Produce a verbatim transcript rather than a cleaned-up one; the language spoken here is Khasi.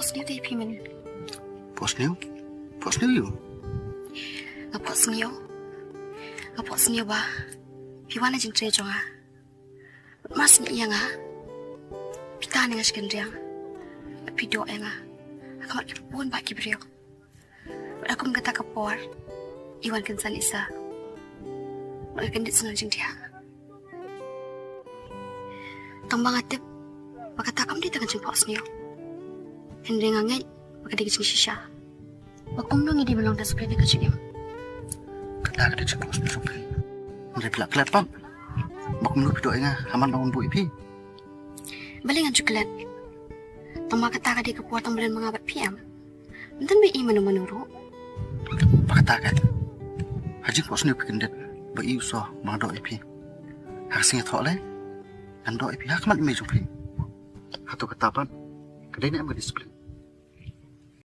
Sniew te phi men. Phohsniew? Phohsniew ïa u? Nga phohsniew. Nga phohsniew ba phi wan na jingtrei jong nga. Mar sniew ïa nga. Phi tan ïa nga sha ka riang. Phi doh ïa nga ha khmat ki bun bah ki briew. Bad ha kum kata ka por i wan kynsan i sa. Bad ka kyndit sa na jingthiah. Tang ba nga tip ba kata kam dei tang ka jingphohsniew. Hynrei nga ngeit ba ka dei ka jingshisha. Ba kumno ngi dei ban long desperate ïa ka jingim. Kata ka dei ka jingphohsniew jong phi. Hynrei phi la klet pat ba kumno phi doh ïa nga ha man ba wan buh ïa phi. Balei ngan shu klet? Tang ba kata ka dei ka por tang ba don ma nga bad phi em. Ym don ba i mano mano ruh. Ba kata ka, ha jingphohsniew phi kyndit ba i u shu ba nga doh ïa phi. Ha ka sngi thoh lei ngan doh ïa phi ha khmat i mei jong phi. Hato kata pat ka dei ne em ka discipline?